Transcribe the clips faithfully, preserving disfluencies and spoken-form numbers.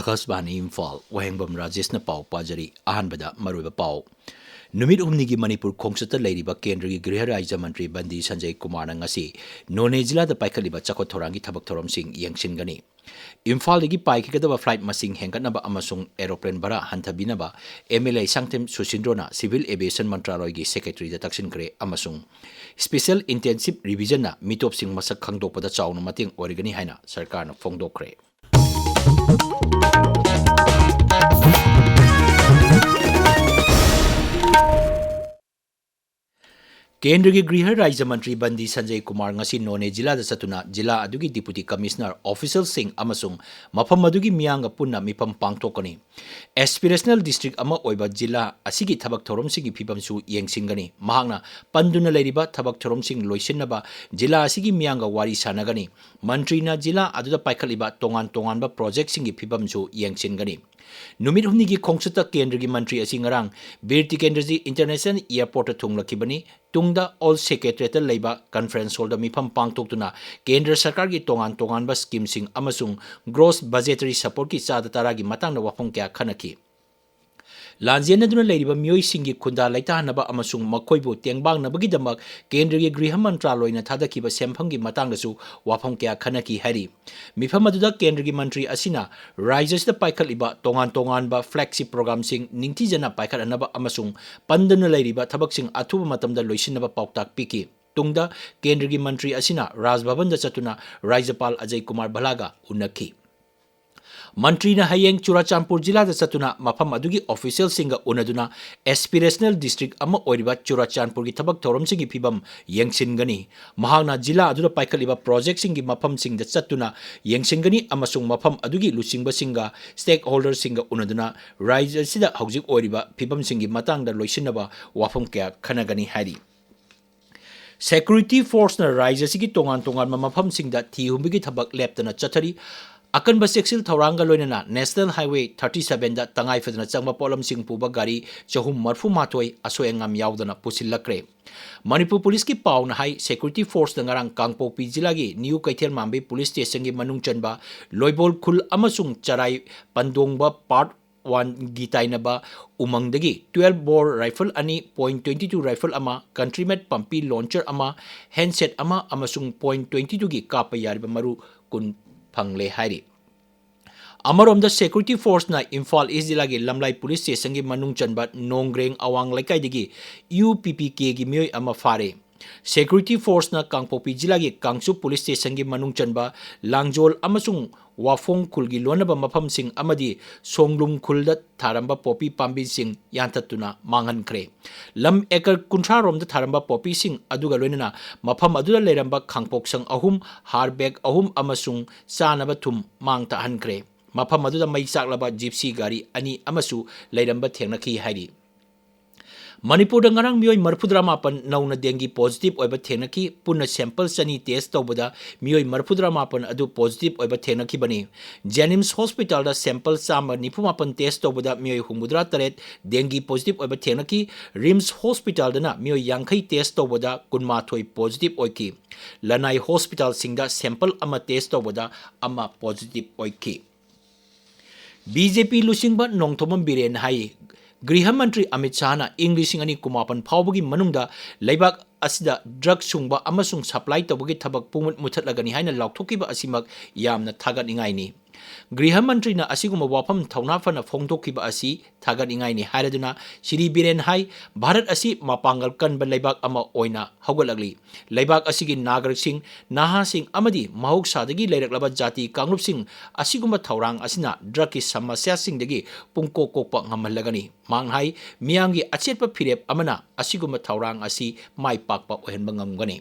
ꯑꯀꯥꯁꯕꯥꯅꯤ ꯏꯝꯐꯥꯜ, ꯋꯥꯍꯦꯡꯕꯝ ꯔꯥꯖꯦꯁꯅ ꯄꯥꯎ ꯄꯥꯖꯔꯤ꯫ ꯑꯍꯥꯟꯕꯗ ꯃꯔꯨꯑꯣꯏꯕ ꯄꯥꯎ꯫ ꯅꯨꯃꯤꯠ ꯍꯨꯝꯅꯤꯒꯤ ꯃꯅꯤꯄꯨꯔ ꯈꯣꯡꯆꯠꯇ ꯂꯩꯔꯤꯕ ꯀꯦꯟꯗ꯭ꯔꯒꯤ ꯒ꯭ꯔꯤꯍ ꯔꯥꯖ꯭ꯌ ꯃꯟꯇ꯭ꯔꯤ ꯕꯟꯗꯤ ꯁꯟꯖꯌ ꯀꯨꯃꯥꯔꯅ ꯉꯁꯤ ꯅꯣꯅꯦ ꯖꯤꯂꯥꯗ ꯄꯥꯏꯈꯠꯂꯤꯕ ꯆꯥꯎꯈꯠ ꯊꯧꯔꯥꯡꯒꯤ ꯊꯕꯛ ꯊꯧꯔꯝꯁꯤꯡ ꯌꯦꯡꯁꯤꯟꯒꯅꯤ꯫ ꯏꯝꯐꯥꯜꯗꯒꯤ ꯄꯥꯏꯈꯤꯒꯗꯕ flight ꯃꯁꯤꯡ ꯍꯦꯟꯒꯠꯅꯕ ꯑꯃꯁꯨꯡ aeroplane ꯚꯔꯥ ꯍꯟꯊꯕꯤꯅꯕ M L A ꯁꯥꯡꯊꯦꯝ ꯁꯨꯁꯤꯟꯗ꯭ꯔꯣꯅ Civil Aviation ꯃꯟꯇ꯭ꯔꯥꯂꯣꯏꯒꯤ secretaryꯗ ꯇꯛꯁꯤꯟꯈ꯭ꯔꯦ ꯑꯃꯁꯨꯡ special intensive revisionꯅ ꯃꯤꯇꯣꯞꯁꯤꯡ ꯃꯁꯛ ꯈꯪꯗꯣꯛꯄꯗ ꯆꯥꯎꯅ ꯃꯇꯦꯡ ꯑꯣꯏꯔꯒꯅꯤ ꯍꯥꯏꯅ ꯁꯔꯀꯥꯔꯅ ꯐꯣꯡꯗꯣꯛꯈ꯭ꯔꯦ꯫ ꯀꯦꯟꯗ꯭ꯔꯒꯤ ꯒ꯭ꯔꯤꯍ ꯔꯥꯖ꯭ꯌ ꯃꯟꯇ꯭ꯔꯤ ꯕꯟꯗꯤ ꯁꯟꯖꯌ ꯀꯨꯃꯥꯔ ꯉꯁꯤ ꯅꯣꯅꯦ ꯖꯤꯂꯥꯗ ꯆꯠꯇꯨꯅ ꯖꯤꯂꯥ ꯑꯗꯨꯒꯤ deputy commissioner, officialꯁꯤꯡ ꯑꯃꯁꯨꯡ ꯃꯐꯝ ꯑꯗꯨꯒꯤ ꯃꯤꯌꯥꯝꯒ ꯄꯨꯟꯅ ꯃꯤꯐꯝ ꯄꯥꯡꯊꯣꯛꯀꯅꯤ꯫ Aspirational district ꯑꯃ ꯑꯣꯏꯕ ꯖꯤꯂꯥ ꯑꯁꯤꯒꯤ ꯊꯕꯛ ꯊꯧꯔꯝꯁꯤꯡꯒꯤ ꯐꯤꯕꯝꯁꯨ ꯌꯦꯡꯁꯤꯟꯒꯅꯤ꯫ ꯃꯍꯥꯛꯅ ꯄꯟꯗꯨꯅ ꯂꯩꯔꯤꯕ ꯊꯕꯛ ꯊꯧꯔꯝꯁꯤꯡ ꯂꯣꯏꯁꯤꯟꯅꯕ ꯖꯤꯂꯥ ꯑꯁꯤꯒꯤ ꯃꯤꯌꯥꯝꯒ ꯋꯥꯔꯤ ꯁꯥꯟꯅꯒꯅꯤ꯫ ꯃꯟꯇ꯭ꯔꯤꯅ ꯖꯤꯂꯥ ꯑꯗꯨꯗ ꯄꯥꯏꯈꯠꯂꯤꯕ ꯇꯣꯉꯥꯟ ꯇꯣꯉꯥꯟꯕ projectꯁꯤꯡꯒꯤ ꯐꯤꯕꯝꯁꯨ ꯌꯦꯡꯁꯤꯟꯒꯅꯤ꯫ ꯅꯨꯃꯤꯠ ꯍꯨꯝꯅꯤꯒꯤ ꯈꯣꯡꯆꯠꯇ ꯀꯦꯟꯗ꯭ꯔꯒꯤ ꯃꯟꯇ꯭ꯔꯤ ꯑꯁꯤ ꯉꯔꯥꯡ ꯕꯤꯔ ꯇꯤꯀꯦꯟꯗ꯭ꯔꯖꯤ International Airportꯇ ꯊꯨꯡꯂꯛꯈꯤꯕꯅꯤ꯫ ꯇꯨꯡꯗ Old Secretariatꯇ ꯂꯩꯕ conference hallꯗ ꯃꯤꯐꯝ ꯄꯥꯡꯊꯣꯛꯇꯨꯅ ꯀꯦꯟꯗ꯭ꯔ ꯁꯔꯀꯥꯔꯒꯤ ꯇꯣꯉꯥꯟ ꯇꯣꯉꯥꯟꯕ schemeꯁꯤꯡ ꯑꯃꯁꯨꯡ gross budgetary supportꯀꯤ ꯆꯥꯗ ꯇꯔꯥꯒꯤ ꯃꯇꯥꯡꯗ ꯋꯥꯐꯝ ꯀꯌꯥ ꯈꯟꯅꯈꯤ꯫ ꯂꯥꯟꯖꯦꯟꯅꯗꯨꯅ ꯂꯩꯔꯤꯕ ꯃꯤꯑꯣꯏꯁꯤꯡꯒꯤ ꯈꯨꯟꯗꯥ ꯂꯩꯇꯥꯍꯟꯅꯕ ꯑꯃꯁꯨꯡ ꯃꯈꯣꯏꯕꯨ ꯇꯦꯡꯕꯥꯡꯅꯕꯒꯤꯗꯃꯛ ꯀꯦꯟꯗ꯭ꯔꯒꯤ ꯒ꯭ꯔꯤꯍ ꯃꯟꯇ꯭ꯔꯥꯂꯣꯏꯅ ꯊꯥꯗꯈꯤꯕ ꯁꯦꯟꯐꯝꯒꯤ ꯃꯇꯥꯡꯗꯁꯨ ꯋꯥꯐꯝ ꯀꯌꯥ ꯈꯟꯅꯈꯤ ꯍꯥꯏꯔꯤ꯫ ꯃꯤꯐꯝ ꯑꯗꯨꯗ ꯀꯦꯟꯗ꯭ꯔꯒꯤ ꯃꯟꯇ꯭ꯔꯤ ꯑꯁꯤꯅ ꯔꯥꯖ꯭ꯌꯁꯤꯗ ꯄꯥꯏꯈꯠꯂꯤꯕ ꯇꯣꯉꯥꯟ ꯇꯣꯉꯥꯟꯕ flagship programꯁꯤꯡ ꯅꯤꯡꯊꯤꯖꯅ ꯄꯥꯏꯈꯠꯍꯟꯅꯕ ꯑꯃꯁꯨꯡ ꯄꯟꯗꯨꯅ ꯂꯩꯔꯤꯕ ꯊꯕꯛꯁꯤꯡ ꯑꯊꯨꯕ ꯃꯇꯝꯗ ꯂꯣꯏꯁꯤꯟꯅꯕ ꯄꯥꯎꯇꯥꯛ ꯄꯤꯈꯤ꯫ ꯇꯨꯡꯗ ꯀꯦꯟꯗ꯭ꯔꯒꯤ ꯃꯟꯇ꯭ꯔꯤ ꯑꯁꯤꯅ ꯔꯥꯖ ꯚꯕꯟꯗ ꯆꯠꯇꯨꯅ ꯔꯥꯖ꯭ꯌꯄꯥꯜ ꯑꯖꯌ ꯀꯨꯃꯥꯔ ꯚꯜꯂꯥꯒ ꯎꯅꯈꯤ꯫ ꯃꯟꯇ꯭ꯔꯤꯅ ꯍꯌꯦꯡ ꯆꯨꯔꯥꯆꯥꯟꯄꯨꯔ ꯖꯤꯂꯥꯗ ꯆꯠꯇꯨꯅ ꯃꯐꯝ ꯑꯗꯨꯒꯤ officialꯁꯤꯡꯒ ꯎꯅꯗꯨꯅ aspirational district ꯑꯃ ꯑꯣꯏꯔꯤꯕ ꯆꯨꯔꯥꯆꯥꯟꯄꯨꯔꯒꯤ ꯊꯕꯛ ꯊꯧꯔꯝꯁꯤꯡꯒꯤ ꯐꯤꯕꯝ ꯌꯦꯡꯁꯤꯟꯒꯅꯤ꯫ ꯃꯍꯥꯛꯅ ꯖꯤꯂꯥ ꯑꯗꯨꯗ ꯄꯥꯏꯈꯠꯂꯤꯕ projectꯁꯤꯡꯒꯤ ꯃꯐꯝꯁꯤꯡꯗ ꯆꯠꯇꯨꯅ ꯌꯦꯡꯁꯤꯟꯒꯅꯤ ꯑꯃꯁꯨꯡ ꯃꯐꯝ ꯑꯗꯨꯒꯤ ꯂꯨꯆꯤꯡꯕꯁꯤꯡꯒ, stakeholderꯁꯤꯡꯒ ꯎꯅꯗꯨꯅ ꯔꯥꯖ꯭ꯌ ꯑꯁꯤꯗ ꯍꯧꯖꯤꯛ ꯑꯣꯏꯔꯤꯕ ꯐꯤꯕꯝꯁꯤꯡꯒꯤ ꯃꯇꯥꯡꯗ ꯂꯣꯏꯁꯤꯟꯅꯕ ꯋꯥꯐꯝ ꯀꯌꯥ ꯈꯟꯅꯒꯅꯤ ꯍꯥꯏꯔꯤ꯫ Security forceꯅ ꯔꯥꯖ꯭ꯌ ꯑꯁꯤꯒꯤ ꯇꯣꯉꯥꯟ ꯇꯣꯉꯥꯟꯕ ꯃꯐꯝꯁꯤꯡꯗ ꯊꯤ ꯍꯨꯝꯕꯒꯤ ꯊꯕꯛ ꯂꯦꯞꯇꯅ ꯆꯠꯊꯔꯤ꯫ ꯑꯀꯟꯕ ꯆꯦꯛꯁꯤꯜ ꯊꯧꯔꯥꯡꯒ ꯂꯣꯏꯅꯅ National Highway thirty sevenꯗ ꯇꯉꯥꯏ ꯐꯗꯅ ꯆꯪꯕ ꯄꯣꯠꯂꯝꯁꯤꯡ ꯄꯨꯕ ꯒꯥꯔꯤ ꯆꯍꯨꯝ ꯃꯔꯤꯐꯨ ꯃꯥꯊꯣꯏ ꯑꯁꯣꯏ ꯑꯉꯥꯝ ꯌꯥꯎꯗꯅ ꯄꯨꯁꯤꯜꯂꯛꯈ꯭ꯔꯦ꯫ ꯃꯅꯤꯄꯨꯔ ꯄꯨꯂꯤꯁꯀꯤ ꯄꯥꯎꯅ ꯍꯥꯏ, security forceꯅ ꯉꯔꯥꯡ ꯀꯥꯡꯄꯣꯛꯄꯤ ꯖꯤꯂꯥꯒꯤ ꯅ꯭ꯌꯨ ꯀꯩꯊꯦꯜ ꯃꯥꯟꯕꯤ ꯄꯨꯂꯤꯁ ꯁ꯭ꯇꯦꯁꯟꯒꯤ ꯃꯅꯨꯡ ꯆꯟꯕ ꯂꯣꯏꯕꯣꯜ ꯈꯨꯜ ꯑꯃꯁꯨꯡ ꯆꯔꯥꯏ ꯄꯟꯗꯣꯡꯕ part oneꯒꯤ ꯇꯥꯏꯅꯕ ꯎꯃꯪꯗꯒꯤ twelve bore rifle ꯑꯅꯤ, point twenty two rifle ꯑꯃ, country made ꯄꯝꯄꯤ launcher ꯑꯃ, handset ꯑꯃ ꯑꯃꯁꯨꯡ point twenty twoꯒꯤ ꯀꯥꯞꯄ ꯌꯥꯔꯤꯕ ꯃꯔꯨ ꯀꯨꯟ ꯐꯪꯂꯦ ꯍꯥꯏꯔꯤ꯫ ꯑꯃꯔꯣꯝꯗ security forceꯅ ꯏꯝꯐꯥꯜ ꯏꯁ ꯖꯤꯂꯥꯒꯤ ꯂꯝꯂꯥꯏ ꯄꯨꯂꯤꯁ ꯁ꯭ꯇꯦꯁꯟꯒꯤ ꯃꯅꯨꯡ ꯆꯟꯕ ꯅꯣꯡꯒ꯭ꯔꯦꯡ ꯑꯋꯥꯡ ꯂꯩꯀꯥꯏꯗꯒꯤ ꯌꯨ ꯄꯤ ꯄꯤ ꯀꯦꯒꯤ ꯃꯤꯑꯣꯏ ꯑꯃ ꯐꯥꯔꯦ꯫ Security forceꯅ ꯀꯥꯡꯄꯣꯛꯄꯤ ꯖꯤꯂꯥꯒꯤ ꯀꯥꯡꯆꯨꯞ ꯄꯨꯂꯤꯁ ꯁ꯭ꯇꯦꯁꯟꯒꯤ ꯃꯅꯨꯡ ꯆꯟꯕ ꯂꯥꯡꯖꯣꯜ ꯑꯃꯁꯨꯡ ꯋꯥꯐꯣꯡ ꯈꯨꯜꯒꯤ ꯂꯣꯟꯅꯕ ꯃꯐꯝꯁꯤꯡ ꯑꯃꯗꯤ ꯁꯣꯡꯂꯨꯝ ꯈꯨꯜꯗ ꯊꯥꯔꯝꯕ ꯄꯣꯄꯤ ꯄꯥꯝꯕꯤꯁꯤꯡ ꯌꯥꯟꯊꯠꯇꯨꯅ ꯃꯥꯡꯍꯟꯈ꯭ꯔꯦ꯫ ꯂꯝ ꯑꯦꯀꯔ ꯀꯨꯟꯊ꯭ꯔꯥ ꯔꯣꯝꯗ ꯊꯥꯔꯝꯕ ꯄꯣꯄꯤꯁꯤꯡ ꯑꯗꯨꯒ ꯂꯣꯏꯅꯅ ꯃꯐꯝ ꯑꯗꯨꯗ ꯂꯩꯔꯝꯕ ꯈꯥꯡꯄꯣꯛꯁꯪ ꯑꯍꯨꯝ, ꯍꯥꯔ bag ꯑꯍꯨꯝ ꯑꯃꯁꯨꯡ ꯆꯥꯅꯕ ꯊꯨꯝ ꯃꯥꯡ ꯇꯥꯛꯍꯟꯈ꯭ꯔꯦ꯫ ꯃꯐꯝ ꯑꯗꯨꯗ ꯃꯩ ꯆꯥꯛꯂꯕ ꯖꯤꯞꯁꯤ ꯒꯥꯔꯤ ꯑꯅꯤ ꯑꯃꯁꯨ ꯂꯩꯔꯝꯕ ꯊꯦꯡꯅꯈꯤ ꯍꯥꯏꯔꯤ꯫ ꯃꯅꯤꯄꯨꯔꯗ ꯉꯔꯥꯡ ꯃꯤꯑꯣꯏ ꯃꯔꯤꯐꯨꯇꯔꯥ ꯃꯥꯄꯟ ꯅꯧꯅ dengue positive ꯑꯣꯏꯕ ꯊꯦꯡꯅꯈꯤ꯫ ꯄꯨꯟꯅ sample ꯆꯅꯤ test ꯇꯧꯕꯗ ꯃꯤꯑꯣꯏ ꯃꯔꯤꯐꯨꯇꯔꯥ ꯃꯥꯄꯟ ꯑꯗꯨ positive ꯑꯣꯏꯕ ꯊꯦꯡꯅꯈꯤꯕꯅꯤ꯫ JNIMS hospitalꯗ sample ꯆꯥꯝꯃ ꯅꯤꯐꯨ ꯃꯥꯄꯟ test ꯇꯧꯕꯗ ꯃꯤꯑꯣꯏ ꯍꯨꯝꯐꯨꯇꯔꯥ ꯇꯔꯦꯠ dengue positive ꯑꯣꯏꯕ ꯊꯦꯡꯅꯈꯤ꯫ RIMS hospitalꯗꯅ ꯃꯤꯑꯣꯏ ꯌꯥꯡꯈꯩ test ꯇꯧꯕꯗ ꯀꯨꯟꯃꯥꯊꯣꯏ positive ꯑꯣꯏꯈꯤ꯫ ꯂꯅꯥꯏ hospitalꯁꯤꯡꯗ sample ꯑꯃ test ꯇꯧꯕꯗ ꯑꯃ positive ꯑꯣꯏꯈꯤ꯫ BJP ꯂꯨꯆꯤꯡꯕ ꯅꯣꯡꯊꯣꯝꯕꯝ ꯕꯤꯔꯦꯟ ꯍꯥꯏ, ꯒ꯭ꯔꯤꯍ ꯃꯟꯇ꯭ꯔꯤ ꯑꯃꯤꯠ ꯁꯥꯍꯅ ꯏꯪ ꯂꯤꯁꯤꯡ ꯑꯅꯤ ꯀꯨꯟꯃꯥꯄꯟ ꯐꯥꯎꯕꯒꯤ ꯃꯅꯨꯡꯗ ꯂꯩꯕꯥꯛ ꯑꯁꯤꯗ drug ꯁꯨꯡꯕ ꯑꯃꯁꯨꯡ supply ꯇꯧꯕꯒꯤ ꯊꯕꯛ ꯄꯨꯡꯃꯨꯠ ꯃꯨꯊꯠꯂꯒꯅꯤ ꯍꯥꯏꯅ ꯂꯥꯎꯊꯣꯛꯈꯤꯕ ꯑꯁꯤꯃꯛ ꯌꯥꯝꯅ ꯊꯥꯒꯠꯅꯤꯡꯉꯥꯏꯅꯤ꯫ ꯒ꯭ꯔꯤꯍ ꯃꯟꯇ꯭ꯔꯤꯅ ꯑꯁꯤꯒꯨꯝꯕ ꯋꯥꯐꯝ ꯊꯧꯅꯥ ꯐꯅ ꯐꯣꯡꯗꯣꯛꯈꯤꯕ ꯑꯁꯤ ꯊꯥꯒꯠꯅꯤꯡꯉꯥꯏꯅꯤ ꯍꯥꯏꯔꯗꯨꯅ ꯁ꯭ꯔꯤ ꯕꯤꯔꯦꯟ ꯍꯥꯏ, ꯚꯥꯔꯠ ꯑꯁꯤ ꯃꯄꯥꯡꯒꯜ ꯀꯟꯕ ꯂꯩꯕꯥꯛ ꯑꯃ ꯑꯣꯏꯅ ꯍꯧꯒꯠꯂꯛꯂꯤ꯫ ꯂꯩꯕꯥꯛ ꯑꯁꯤꯒꯤ ꯅꯥꯒꯔꯤꯛꯁꯤꯡ, ꯅꯍꯥꯁꯤꯡ ꯑꯃꯗꯤ ꯃꯍꯧꯁꯥꯗꯒꯤ ꯂꯩꯔꯛꯂꯕ ꯖꯥꯇꯤ ꯀꯥꯡꯂꯨꯞꯁꯤꯡ ꯑꯁꯤꯒꯨꯝꯕ ꯊꯧꯔꯥꯡ ꯑꯁꯤꯅ drugꯀꯤ ꯁꯃꯁ꯭ꯌꯥꯁꯤꯡꯗꯒꯤ ꯄꯨꯡꯀꯣꯛ ꯀꯣꯛꯄ ꯉꯝꯍꯜꯂꯒꯅꯤ꯫ ꯃꯍꯥꯛꯅ ꯍꯥꯏ, ꯃꯤꯌꯥꯝꯒꯤ ꯑꯆꯦꯠꯄ ꯐꯤꯔꯦꯞ ꯑꯃꯅ ꯑꯁꯤꯒꯨꯝꯕ ꯊꯧꯔꯥꯡ ꯑꯁꯤ ꯃꯥꯏ ꯄꯥꯛꯄ ꯑꯣꯏꯍꯟꯕ ꯉꯝꯒꯅꯤ꯫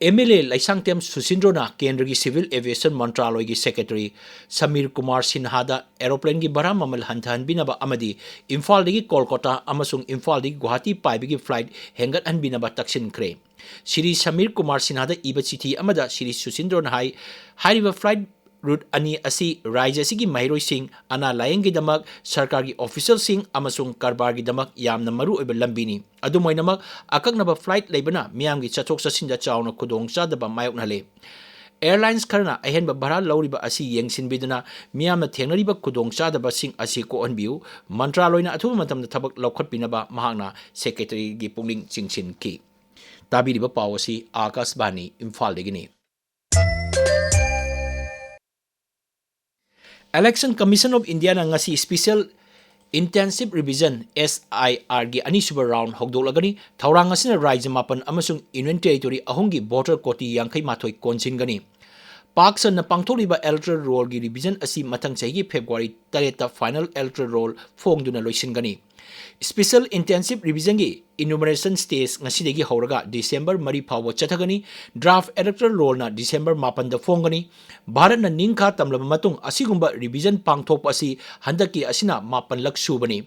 MLA ꯂꯩꯁꯥꯡꯊꯦꯝ ꯁꯨꯁꯤꯟꯗ꯭ꯔꯣꯅ ꯀꯦꯟꯗ꯭ꯔꯒꯤ civil aviation ꯃꯟꯇ꯭ꯔꯥꯂꯣꯏꯒꯤ secretary Samir Kumar ꯁꯤꯟꯍꯥꯗ aeroplaneꯒꯤ ꯚꯔꯥ ꯃꯃꯜ ꯍꯟꯊꯍꯟꯕꯤꯅꯕ ꯑꯃꯗꯤ ꯏꯝꯐꯥꯜꯗꯒꯤ ꯀꯣꯜꯀꯇꯥ ꯑꯃꯁꯨꯡ ꯏꯝꯐꯥꯜꯗꯒꯤ ꯒꯨꯋꯥꯍꯥꯇꯤ ꯄꯥꯏꯕꯒꯤ flight ꯍꯦꯟꯒꯠꯍꯟꯕꯤꯅꯕ ꯇꯛꯁꯤꯟꯈ꯭ꯔꯦ꯫ ꯁ꯭ꯔꯤ ꯁꯃꯤꯔ ꯀꯨꯃꯥꯔ ꯁꯤꯟꯍꯥꯗ ꯏꯕ ꯆꯤꯊꯤ ꯑꯃꯗ ꯁ꯭ꯔꯤ ꯁꯨꯁꯤꯟꯗ꯭ꯔꯣꯅ ꯍꯥꯏ, ꯍꯥꯏꯔꯤꯕ flight ꯔꯨꯠ ꯑꯅꯤ ꯑꯁꯤ ꯔꯥꯖ꯭ꯌ ꯑꯁꯤꯒꯤ ꯃꯍꯩꯔꯣꯏꯁꯤꯡ, ꯑꯅꯥ ꯂꯥꯌꯦꯡꯒꯤꯗꯃꯛ, ꯁꯔꯀꯥꯔꯒꯤ ꯑꯣꯐꯤꯁꯤꯌꯦꯜꯁꯤꯡ ꯑꯃꯁꯨꯡ ꯀꯔꯕꯥꯔꯒꯤꯗꯃꯛ ꯌꯥꯝꯅ ꯃꯔꯨ ꯑꯣꯏꯕ ꯂꯝꯕꯤꯅꯤ꯫ ꯑꯗꯨꯝ ꯑꯣꯏꯅꯃꯛ, ꯑꯀꯛꯅꯕ ꯐ꯭ꯂꯥꯏꯠ ꯂꯩꯕꯅ ꯃꯤꯌꯥꯝꯒꯤ ꯆꯠꯊꯣꯛ ꯆꯠꯁꯤꯟꯗ ꯆꯥꯎꯅ ꯈꯨꯗꯣꯡꯆꯥꯗꯕ ꯃꯥꯌꯣꯛꯅꯍꯜꯂꯤ꯫ ꯑꯦꯌꯔꯂꯥꯏꯟꯁ ꯈꯔꯅ ꯑꯍꯦꯟꯕ ꯚꯥꯔꯥ ꯂꯧꯔꯤꯕ ꯑꯁꯤ ꯌꯦꯡꯁꯤꯟꯕꯤꯗꯨꯅ ꯃꯤꯌꯥꯝꯅ ꯊꯦꯡꯅꯔꯤꯕ ꯈꯨꯗꯣꯡꯆꯥꯗꯕꯁꯤꯡ ꯑꯁꯤ ꯀꯣꯛꯍꯟꯕꯤꯌꯨ꯫ ꯃꯟꯇ꯭ꯔꯥꯂꯣꯏꯅ ꯑꯊꯨꯕ ꯃꯇꯝꯗ ꯊꯕꯛ ꯂꯧꯈꯠꯄꯤꯅꯕ ꯃꯍꯥꯛꯅ ꯁꯦꯀ꯭ꯔꯦꯇꯔꯤꯒꯤ ꯄꯨꯛꯅꯤꯡ ꯆꯤꯡꯁꯤꯟꯈꯤ꯫ ꯇꯥꯕꯤꯔꯤꯕ ꯄꯥꯎ ꯑꯁꯤ ꯑꯥꯀꯥꯁꯕꯥꯅꯤ ꯏꯝꯐꯥꯜꯗꯒꯤꯅꯤ꯫ Election Commission of Indiaꯅ ꯉꯁꯤ Special Intensive Revision, S I R, ꯒꯤ ꯑꯅꯤꯁꯨꯕ ꯔꯥꯎꯟ ꯍꯧꯗꯣꯛꯂꯒꯅꯤ꯫ ꯊꯧꯔꯥꯡ ꯑꯁꯤꯅ ꯔꯥꯖ꯭ꯌ ꯃꯥꯄꯟ ꯑꯃꯁꯨꯡ ꯌꯨꯅꯤꯌꯟ ꯇꯦꯔꯤꯇꯣꯔꯤ ꯑꯍꯨꯝꯒꯤ ꯚꯣꯇꯔ ꯀꯣꯇꯤ ꯌꯥꯡꯈꯩ ꯃꯥꯊꯣꯏ ꯀꯣꯟꯁꯤꯟꯒꯅꯤ꯫ ꯄꯥꯛ ꯁꯟꯅ ꯄꯥꯡꯊꯣꯛꯂꯤꯕ ꯏꯂꯦꯛꯇꯣꯔꯦꯜ ꯔꯣꯜꯒꯤ ꯔꯤꯚꯤꯖꯟ ꯑꯁꯤ ꯃꯊꯪ ꯆꯍꯤꯒꯤ ꯐꯦꯕ꯭ꯔꯨꯋꯥꯔꯤ ꯇꯔꯦꯠꯇ ꯐꯥꯏꯅꯦꯜ ꯏꯂꯦꯛꯇꯣꯔꯦꯜ ꯔꯣꯜ ꯐꯣꯡꯗꯨꯅ ꯂꯣꯏꯁꯤꯟꯒꯅꯤ꯫ Special Intensive Revisionꯒꯤ ꯏꯅꯨꯃꯔꯦꯁꯟ ꯁ꯭ꯇꯦꯖ ꯉꯁꯤꯗꯒꯤ ꯍꯧꯔꯒ ꯗꯤꯁꯦꯝꯕꯔ ꯃꯔꯤ ꯐꯥꯎꯕ ꯆꯠꯊꯒꯅꯤ꯫ ꯗ꯭ꯔꯥꯐ ꯏꯂꯦꯛꯇꯣꯔꯦꯜ ꯔꯣꯜꯅ ꯗꯤꯁꯦꯝꯕꯔ ꯃꯥꯄꯟꯗ ꯐꯣꯡꯒꯅꯤ꯫ ꯚꯥꯔꯠꯅ ꯅꯤꯡꯈꯥ ꯇꯝꯂꯕ ꯃꯇꯨꯡ ꯑꯁꯤꯒꯨꯝꯕ ꯔꯤꯚꯤꯖꯟ ꯄꯥꯡꯊꯣꯛꯄ ꯑꯁꯤ ꯍꯟꯗꯛꯀꯤ ꯑꯁꯤꯅ ꯃꯥꯄꯟꯂꯛ ꯁꯨꯕꯅꯤ꯫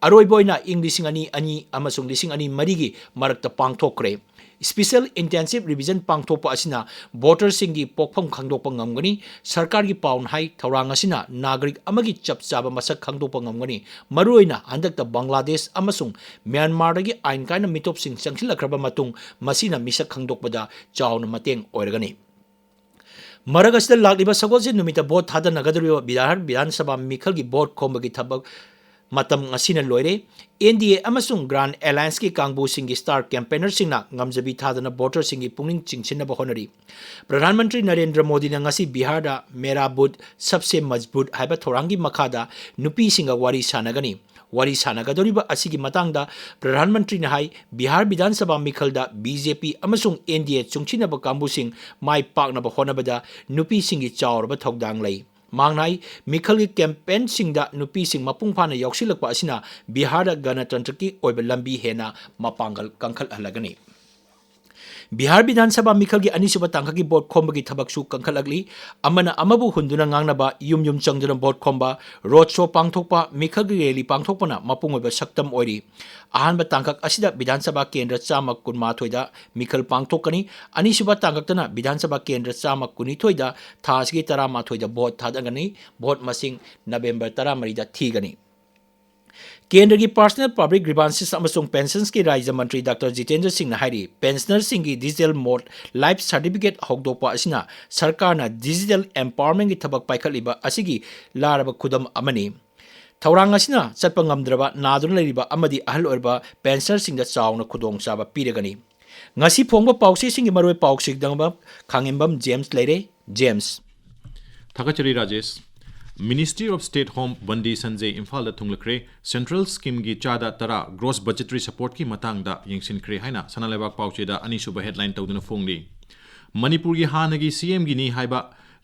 ꯑꯔꯣꯏꯕ ꯑꯣꯏꯅ ꯏꯪ ꯂꯤꯁꯤꯡ ꯑꯅꯤ ꯑꯅꯤ ꯑꯃꯁꯨꯡ ꯂꯤꯁꯤꯡ ꯑꯅꯤ ꯃꯔꯤꯒꯤ ꯃꯔꯛꯇ ꯄꯥꯡꯊꯣꯛꯈ꯭ꯔꯦ꯫ Special Intensive Revision ꯄꯥꯡꯊꯣꯛꯄ ꯑꯁꯤꯅ ꯚꯣꯇꯔꯁꯤꯡꯒꯤ ꯄꯣꯛꯐꯝ ꯈꯪꯗꯣꯛꯄ ꯉꯝꯒꯅꯤ꯫ ꯁꯔꯀꯥꯔꯒꯤ ꯄꯥꯎꯅ ꯍꯥꯏ, ꯊꯧꯔꯥꯡ ꯑꯁꯤꯅ ꯅꯥꯒꯔꯤꯛ ꯑꯃꯒꯤ ꯆꯞ ꯆꯥꯕ ꯃꯁꯛ ꯈꯪꯗꯣꯛꯄ ꯉꯝꯒꯅꯤ꯫ ꯃꯔꯨꯑꯣꯏꯅ ꯍꯟꯗꯛꯇ ꯕꯪꯒ꯭ꯂꯥꯗꯦꯁ ꯑꯃꯁꯨꯡ ꯃ꯭ꯌꯥꯟꯃꯥꯔꯗꯒꯤ ꯑꯥꯏꯟ ꯀꯥꯏꯅ ꯃꯤꯇꯣꯞꯁꯤꯡ ꯆꯪꯁꯤꯜꯂꯛꯈ꯭ꯔꯕ ꯃꯇꯨꯡ, ꯃꯁꯤꯅ ꯃꯤꯁꯛ ꯈꯪꯗꯣꯛꯄꯗ ꯆꯥꯎꯅ ꯃꯇꯦꯡ ꯑꯣꯏꯔꯒꯅꯤ꯫ ꯃꯔꯛ ꯑꯁꯤꯗ ꯂꯥꯛꯂꯤꯕ ꯁꯒꯣꯜꯁꯦꯟ ꯅꯨꯃꯤꯠꯇ ꯚꯣꯠ ꯊꯥꯗꯅꯒꯗꯧꯔꯤꯕ ꯕꯤꯍꯥꯔ ꯕꯤꯙꯥꯟ ꯁꯚꯥ ꯃꯤꯈꯜꯒꯤ ꯚꯣꯠ ꯈꯣꯝꯕꯒꯤ ꯊꯕꯛ ꯃꯇꯝ ꯉꯁꯤꯅ ꯂꯣꯏꯔꯦ꯫ N D A ꯑꯃꯁꯨꯡ Grand Allianceꯀꯤ ꯀꯥꯡꯕꯨꯁꯤꯡꯒꯤ ꯁ꯭ꯇꯥꯔ ꯀꯦꯝꯄꯦꯅꯔꯁꯤꯡꯅ ꯉꯝꯖꯕꯤ ꯊꯥꯗꯅ ꯚꯣꯇꯔꯁꯤꯡꯒꯤ ꯄꯨꯛꯅꯤꯡ ꯆꯤꯡꯁꯤꯟꯅꯕ ꯍꯣꯠꯅꯔꯤ꯫ ꯄ꯭ꯔꯙꯥꯟ ꯃꯟꯇ꯭ꯔꯤ ꯅꯔꯦꯟꯗ꯭ꯔ ꯃꯣꯗꯤꯅ ꯉꯁꯤ ꯕꯤꯍꯥꯔꯗ "ꯃꯦꯔꯥ ꯕꯨꯊ ꯁꯕꯁꯦ ꯃꯖꯕꯨꯠ" ꯍꯥꯏꯕ ꯊꯧꯔꯥꯡꯒꯤ ꯃꯈꯥꯗ ꯅꯨꯄꯤꯁꯤꯡꯒ ꯋꯥꯔꯤ ꯁꯥꯟꯅꯒꯅꯤ꯫ ꯋꯥꯔꯤ ꯁꯥꯟꯅꯒꯗꯧꯔꯤꯕ ꯑꯁꯤꯒꯤ ꯃꯇꯥꯡꯗ ꯄ꯭ꯔꯙꯥꯟ ꯃꯟꯇ꯭ꯔꯤꯅ ꯍꯥꯏ, ꯕꯤꯍꯥꯔ ꯕꯤꯙꯥꯟ ꯁꯚꯥ ꯃꯤꯈꯜꯗ B J P ꯑꯃꯁꯨꯡ N D A ꯆꯨꯡꯁꯤꯟꯅꯕ ꯀꯥꯡꯕꯨꯁꯤꯡ ꯃꯥꯏ ꯄꯥꯛꯅꯕ ꯍꯣꯠꯅꯕꯗ ꯅꯨꯄꯤꯁꯤꯡꯒꯤ ꯆꯥꯎꯔꯕ ꯊꯧꯗꯥꯡ ꯂꯩ꯫ ꯃꯍꯥꯛꯅ ꯍꯥꯏ, ꯃꯤꯈꯜꯒꯤ ꯀꯦꯝꯄꯦꯟꯁꯤꯡꯗ ꯅꯨꯄꯤꯁꯤꯡ ꯃꯄꯨꯡ ꯐꯥꯅ ꯌꯥꯎꯁꯤꯜꯂꯛꯄ ꯑꯁꯤꯅ ꯕꯤꯍꯥꯔꯗ ꯒꯅꯇꯟꯇ꯭ꯔꯒꯤ ꯑꯣꯏꯕ ꯂꯝꯕꯤ ꯍꯦꯟꯅ ꯃꯄꯥꯡꯒꯜ ꯀꯟꯈꯠꯍꯜꯂꯒꯅꯤ꯫ ꯕꯤꯍꯥꯔ ꯕꯤꯙꯥꯟ ꯁꯚꯥ ꯃꯤꯈꯜꯒꯤ ꯑꯅꯤꯁꯨꯕ ꯇꯥꯡꯀꯛꯀꯤ ꯚꯣꯠ ꯈꯣꯝꯕꯒꯤ ꯊꯕꯛꯁꯨ ꯀꯟꯈꯠꯂꯛꯂꯤ꯫ ꯑꯃꯅ ꯑꯃꯕꯨ ꯍꯨꯟꯗꯨꯅ ꯉꯥꯡꯅꯕ, ꯌꯨꯝ ꯌꯨꯝ ꯆꯪꯗꯨꯅ ꯚꯣꯠ ꯈꯣꯝꯕ, ꯔꯣꯗ ꯁꯣ ꯄꯥꯡꯊꯣꯛꯄ, ꯃꯤꯈꯜꯒꯤ ꯔꯦꯂꯤ ꯄꯥꯡꯊꯣꯛꯄꯅ ꯃꯄꯨꯡ ꯑꯣꯏꯕ ꯁꯛꯇꯝ ꯑꯣꯏꯔꯤ꯫ ꯑꯍꯥꯟꯕ ꯇꯥꯡꯀꯛ ꯑꯁꯤꯗ ꯕꯤꯙꯥꯟ ꯁꯚꯥ ꯀꯦꯟꯗ꯭ꯔ ꯆꯥꯝꯃ ꯀꯨꯟꯃꯥꯊꯣꯏꯗ ꯃꯤꯈꯜ ꯄꯥꯡꯊꯣꯛꯀꯅꯤ꯫ ꯑꯅꯤꯁꯨꯕ ꯇꯥꯡꯀꯛꯇꯅ ꯕꯤꯙꯥꯟ ꯁꯚꯥ ꯀꯦꯟꯗ꯭ꯔ ꯆꯥꯝꯃ ꯀꯨꯟꯅꯤꯊꯣꯏꯗ ꯊꯥ ꯑꯁꯤꯒꯤ ꯇꯔꯥꯃꯥꯊꯣꯏꯗ ꯚꯣꯠ ꯊꯥꯗꯒꯅꯤ꯫ ꯚꯣꯠ ꯃꯁꯤꯡ ꯅꯕꯦꯝꯕꯔ ꯇꯔꯥꯃꯔꯤꯗ ꯊꯤꯒꯅꯤ꯫ ꯀꯦꯟꯗ꯭ꯔꯒꯤ ꯄꯔꯁꯅꯦꯜ ꯄꯕ꯭ꯂꯤꯛ ꯒ꯭ꯔꯤꯚꯥꯟꯁꯦꯁ ꯑꯃꯁꯨꯡ ꯄꯦꯟꯁꯟꯁꯀꯤ ꯔꯥꯖ꯭ꯌ ꯃꯟꯇ꯭ꯔꯤ ꯗꯥꯛꯇꯔ ꯖꯤꯇꯦꯟꯗ꯭ꯔ ꯁꯤꯡꯅ ꯍꯥꯏꯔꯤ, ꯄꯦꯟꯁꯅꯔꯁꯤꯡꯒꯤ ꯗꯤꯖꯤꯇꯦꯜ ꯃꯣꯗ ꯂꯥꯏꯐ ꯁꯥꯔꯇꯤꯐꯤꯀꯦꯠ ꯍꯧꯗꯣꯛꯄ ꯑꯁꯤꯅ ꯁꯔꯀꯥꯔꯅ ꯗꯤꯖꯤꯇꯦꯜ ꯑꯦꯝꯄꯥꯋꯔꯃꯦꯟꯒꯤ ꯊꯕꯛ ꯄꯥꯏꯈꯠꯂꯤꯕ ꯑꯁꯤꯒꯤ ꯂꯥꯔꯕ ꯈꯨꯗꯝ ꯑꯃꯅꯤ꯫ ꯊꯧꯔꯥꯡ ꯑꯁꯤꯅ ꯆꯠꯄ ꯉꯝꯗ꯭ꯔꯕ, ꯅꯥꯗꯨꯅ ꯂꯩꯔꯤꯕ ꯑꯃꯗꯤ ꯑꯍꯜ ꯑꯣꯏꯔꯕ ꯄꯦꯟꯁꯅꯔꯁꯤꯡꯗ ꯆꯥꯎꯅ ꯈꯨꯗꯣꯡꯆꯥꯕ ꯄꯤꯔꯒꯅꯤ꯫ ꯉꯁꯤ ꯐꯣꯡꯕ ꯄꯥꯎꯆꯦꯁꯤꯡꯒꯤ ꯃꯔꯨꯑꯣꯏ ꯄꯥꯎꯆꯦꯗꯃꯛ ꯈꯥꯉꯦꯝꯕꯝ ꯖꯦꯝꯁ ꯂꯩꯔꯦ꯫ ꯖꯦꯝꯁ꯫ ꯊꯥꯒꯠꯆꯔꯤ Rajesh. Ministry of State Home ꯕꯟꯗꯤ ꯁꯟꯖꯦ ꯏꯝꯐꯥꯜꯗ ꯊꯨꯡꯂꯈ꯭ꯔꯦ꯫ ꯁꯦꯟꯇ꯭ꯔꯦꯜ ꯁ꯭ꯀꯤꯝꯒꯤ ꯆꯥꯗ ꯇꯔꯥ ꯒ꯭ꯔꯣꯁ ꯕꯖꯦꯇꯔꯤ ꯁꯄꯣꯔꯠꯀꯤ ꯃꯇꯥꯡꯗ ꯌꯦꯡꯁꯤꯟꯈ꯭ꯔꯦ ꯍꯥꯏꯅ ꯁꯅꯥꯂꯩꯕꯥꯛ ꯄꯥꯎꯆꯦꯗ ꯑꯅꯤꯁꯨꯕ ꯍꯦꯗꯂꯥꯏꯟ ꯇꯧꯗꯨꯅ ꯐꯣꯡꯂꯤ꯫ ꯃꯅꯤꯄꯨꯔꯒꯤ ꯍꯥꯟꯅꯒꯤ ꯁꯤ ꯑꯦꯝꯒꯤꯅꯤ ꯍꯥꯏꯕ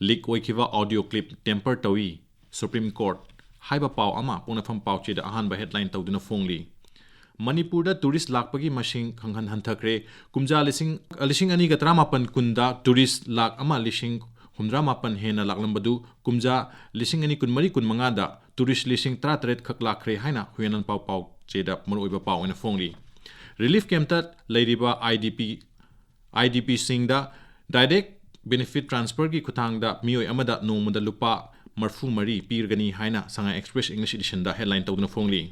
ꯂꯤꯛ ꯑꯣꯏꯈꯤꯕ ꯑꯣꯗꯤꯑꯣ ꯀ꯭ꯂꯤꯞ ꯇꯦꯝꯄꯔ ꯇꯧꯏ꯫ ꯁꯨꯄ꯭ꯔꯤꯝ ꯀꯣꯔꯠ ꯍꯥꯏꯕ ꯄꯥꯎ ꯑꯃ ꯄꯣꯛꯅꯐꯝ ꯄꯥꯎꯆꯦꯗ ꯑꯍꯥꯟꯕ ꯍꯦꯗꯂꯥꯏꯟ ꯇꯧꯗꯨꯅ ꯐꯣꯡꯂꯤ꯫ ꯃꯅꯤꯄꯨꯔꯗ ꯇꯨꯔꯤꯁ ꯂꯥꯛꯄꯒꯤ ꯃꯁꯤꯡ ꯈꯪꯍꯟ ꯍꯟꯊꯈ꯭ꯔꯦ꯫ ꯀꯨꯝꯖꯥ ꯂꯤꯁꯤꯡ, ꯂꯤꯁꯤꯡ ꯑꯅꯤꯒ ꯇꯔꯥꯃꯥꯄꯟ ꯀꯨꯟꯗ ꯇꯨꯔꯤꯁ ꯂꯥꯛ ꯑꯃ ꯂꯤꯁꯤꯡ ꯍꯨꯝꯗ꯭ꯔꯥ ꯃꯥꯄꯟ ꯍꯦꯟꯅ ꯂꯥꯛꯂꯝꯕꯗꯨ ꯀꯨꯝꯖꯥ ꯂꯤꯁꯤꯡ ꯑꯅꯤ ꯀꯨꯟꯃꯔꯤ ꯀꯨꯟꯃꯉꯥꯗ ꯇꯨꯔꯤꯁ ꯂꯤꯁꯤꯡ ꯇꯔꯥꯇꯔꯦꯠ ꯈꯛ ꯂꯥꯛꯈ꯭ꯔꯦ ꯍꯥꯏꯅ ꯍꯨꯌꯦꯟ ꯂꯥꯟꯄꯥꯎ ꯄꯥꯎꯆꯦꯗ ꯃꯔꯨꯑꯣꯏꯕ ꯄꯥꯎ ꯑꯣꯏꯅ ꯐꯣꯡꯂꯤ꯫ ꯔꯤꯂꯤꯐ ꯀꯦꯝꯞꯇ ꯂꯩꯔꯤꯕ I D P I D ꯄꯤꯁꯤꯡꯗ direct benefit ꯇ꯭ꯔꯥꯟꯁꯐꯔꯒꯤ ꯈꯨꯠꯊꯥꯡꯗ ꯃꯤꯑꯣꯏ ꯑꯃꯗ ꯅꯣꯡꯃꯗ ꯂꯨꯄꯥ ꯃꯔꯤꯐꯨ ꯃꯔꯤ ꯄꯤꯔꯒꯅꯤ ꯍꯥꯏꯅ ꯁꯉꯥꯏ ꯑꯦꯛꯁꯄ꯭ꯔꯦꯁ ꯏꯪꯂꯤꯁ ꯏꯗꯤꯁꯟꯗ ꯍꯦꯗꯂꯥꯏꯟ ꯇꯧꯗꯨꯅ ꯐꯣꯡꯂꯤ꯫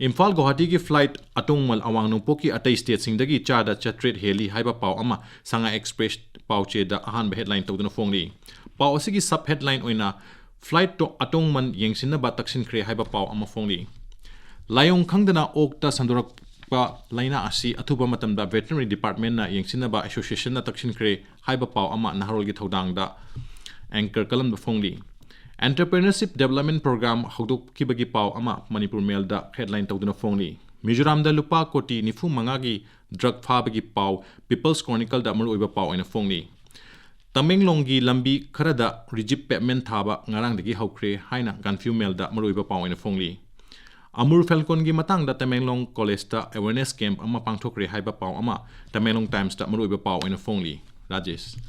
ꯏꯝꯐꯥꯜ ꯒꯨꯋꯥꯍꯥꯇꯤꯒꯤ ꯐ꯭ꯂꯥꯏꯠ ꯑꯇꯣꯡꯃꯜ ꯑꯋꯥꯡ ꯅꯣꯡꯄꯣꯛꯀꯤ ꯑꯇꯩ ꯁ꯭ꯇꯦꯠꯁꯤꯡꯗꯒꯤ ꯆꯥꯗ ꯆꯥꯇ꯭ꯔꯦꯠ ꯍꯦꯜꯂꯤ ꯍꯥꯏꯕ ꯄꯥꯎ ꯑꯃ ꯁꯉꯥꯏ ꯑꯦꯛꯁꯄ꯭ꯔꯦꯁ ꯄꯥꯎꯆꯦꯗ ꯑꯍꯥꯟꯕ ꯍꯦꯗꯂꯥꯏꯟ ꯇꯧꯗꯨꯅ ꯐꯣꯡꯂꯤ꯫ ꯄꯥꯎ ꯑꯁꯤꯒꯤ ꯁꯕ ꯍꯦꯗꯂꯥꯏꯟ ꯑꯣꯏꯅ ꯐ꯭ꯂꯥꯏꯠ ꯇꯣ-, ꯑꯇꯣꯡꯃꯟ ꯌꯦꯡꯁꯤꯟꯅꯕ ꯇꯛꯁꯤꯟꯈ꯭ꯔꯦ ꯍꯥꯏꯕ ꯄꯥꯎ ꯑꯃ ꯐꯣꯡꯂꯤ꯫ ꯂꯥꯏꯑꯣꯡ ꯈꯪꯗꯅ ꯑꯣꯛꯇ ꯁꯟꯗꯣꯔꯛꯄ ꯂꯥꯏꯅꯥ ꯑꯁꯤ ꯑꯊꯨꯕ ꯃꯇꯝꯗ ꯚꯦꯇꯔꯅꯔꯤ ꯗꯤꯄꯥꯔꯠꯃꯦꯟꯅ ꯌꯦꯡꯁꯤꯟꯅꯕ ꯑꯦꯁꯣꯁꯤꯌꯦꯁꯟꯅ ꯇꯛꯁꯤꯟꯈ꯭ꯔꯦ ꯍꯥꯏꯕ ꯄꯥꯎ ꯑꯃ ꯅꯍꯥꯔꯣꯜꯒꯤ ꯊꯧꯗꯥꯡꯗ ꯑꯦꯡꯀꯔ ꯀꯂꯝꯗ ꯐꯣꯡꯂꯤ꯫ ꯑꯦꯟꯇꯔꯄ꯭ꯔꯦꯅꯔꯁꯤꯞ ꯗꯦꯕꯂꯞꯃꯦꯟ ꯄ꯭ꯔꯣꯒ꯭ꯔꯥꯝ ꯍꯧꯗꯣꯛꯈꯤꯕꯒꯤ ꯄꯥꯎ ꯑꯃ ꯃꯅꯤꯄꯨꯔ ꯃꯦꯜꯗ ꯍꯦꯗꯂꯥꯏꯟ ꯇꯧꯗꯨꯅ ꯐꯣꯡꯂꯤ꯫ ꯃꯤꯖꯣꯔꯥꯝꯗ ꯂꯨꯄꯥ ꯀꯣꯇꯤ ꯅꯤꯐꯨ ꯃꯉꯥꯒꯤ ꯗ꯭ꯔꯒ ꯐꯥꯕꯒꯤ ꯄꯥꯎ ꯄꯤꯄꯜꯁ ꯀ꯭ꯔꯣꯅꯤꯀꯜꯗ ꯃꯔꯨꯑꯣꯏꯕ ꯄꯥꯎ ꯑꯣꯏꯅ ꯐꯣꯡꯂꯤ꯫ ꯇꯃꯦꯡꯂꯣꯡꯒꯤ ꯂꯝꯕꯤ ꯈꯔꯗ ꯔꯤꯖꯤꯞ ꯄꯦꯚꯃꯦꯟ ꯊꯥꯕ ꯉꯔꯥꯡꯗꯒꯤ ꯍꯧꯈ꯭ꯔꯦ ꯍꯥꯏꯅ ꯒꯥꯟꯐꯤꯌꯨ ꯃꯦꯜꯗ ꯃꯔꯨꯑꯣꯏꯕ ꯄꯥꯎ ꯑꯣꯏꯅ ꯐꯣꯡꯂꯤ꯫ ꯑꯃꯨꯔ ꯐꯦꯜꯀꯣꯟꯒꯤ ꯃꯇꯥꯡꯗ ꯇꯃꯦꯡꯂꯣꯡ ꯀꯣꯂꯦꯖꯇ ꯑꯦꯋꯦꯔꯅꯦꯁ ꯀꯦꯝꯞ ꯑꯃ ꯄꯥꯡꯊꯣꯛꯈ꯭ꯔꯦ ꯍꯥꯏꯕ ꯄꯥꯎ ꯑꯃ ꯇꯃꯦꯡꯂꯣꯡ ꯇꯥꯏꯝꯁꯇ ꯃꯔꯨꯑꯣꯏꯕ ꯄꯥꯎ ꯑꯣꯏꯅ ꯐꯣꯡꯂꯤ꯫ ꯔꯥꯖꯦꯁ꯫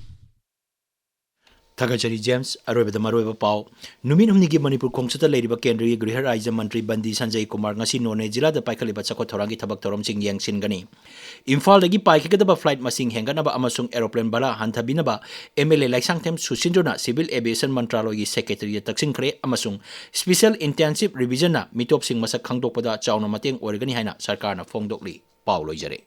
ꯊꯥꯒꯠꯆꯔꯤ ꯖꯦꯝꯁ꯫ ꯑꯔꯣꯏꯕꯗ ꯃꯔꯨꯑꯣꯏꯕ ꯄꯥꯎ꯫ ꯅꯨꯃꯤꯠ ꯍꯨꯝꯅꯤꯒꯤ ꯃꯅꯤꯄꯨꯔ ꯈꯣꯡꯆꯠꯇ ꯂꯩꯔꯤꯕ ꯀꯦꯟꯗ꯭ꯔꯒꯤ ꯒ꯭ꯔꯤꯍ ꯔꯥꯖ꯭ꯌ ꯃꯟꯇ꯭ꯔꯤ ꯕꯟꯗꯤ ꯁꯟꯖꯌ ꯀꯨꯃꯥꯔ ꯉꯁꯤ ꯅꯣꯅꯦ ꯖꯤꯂꯥꯗ ꯄꯥꯏꯈꯠꯂꯤꯕ ꯆꯥꯎꯈꯠ ꯊꯧꯔꯥꯡꯒꯤ ꯊꯕꯛ ꯊꯧꯔꯝꯁꯤꯡ ꯌꯦꯡꯁꯤꯟꯒꯅꯤ꯫ ꯏꯝꯐꯥꯜꯗꯒꯤ ꯄꯥꯏꯈꯤꯒꯗꯕ ꯐ꯭ꯂꯥꯏꯠ ꯃꯁꯤꯡ ꯍꯦꯟꯒꯠꯅꯕ ꯑꯃꯁꯨꯡ ꯑꯦꯔꯣꯄ꯭ꯂꯦꯟ ꯚꯥꯔꯥ ꯍꯟꯊꯕꯤꯅꯕ ꯑꯦꯝ ꯑꯦꯜ ꯑꯦ ꯂꯥꯏꯁꯥꯡꯊꯦꯝ ꯁꯨꯁꯤꯟꯗ꯭ꯔꯅ ꯁꯤꯚꯤꯜ ꯑꯦꯚꯤꯌꯦꯁꯟ ꯃꯟꯇ꯭ꯔꯥꯂꯣꯏꯒꯤ ꯁꯦꯀ꯭ꯔꯦꯇꯔꯤꯗ ꯇꯛꯁꯤꯟꯈ꯭ꯔꯦ ꯑꯃꯁꯨꯡ ꯁ꯭ꯄꯤꯁꯦꯜ ꯏꯟꯇꯦꯟꯁꯤꯚ ꯔꯤꯚꯤꯖꯟꯅ ꯃꯤꯇꯣꯞꯁꯤꯡ ꯃꯁꯛ ꯈꯪꯗꯣꯛꯄꯗ ꯆꯥꯎꯅ ꯃꯇꯦꯡ ꯑꯣꯏꯔꯒꯅꯤ ꯍꯥꯏꯅ ꯁꯔꯀꯥꯔꯅ ꯐꯣꯡꯗꯣꯛꯂꯤ꯫ ꯄꯥꯎ ꯂꯣꯏꯖꯔꯦ꯫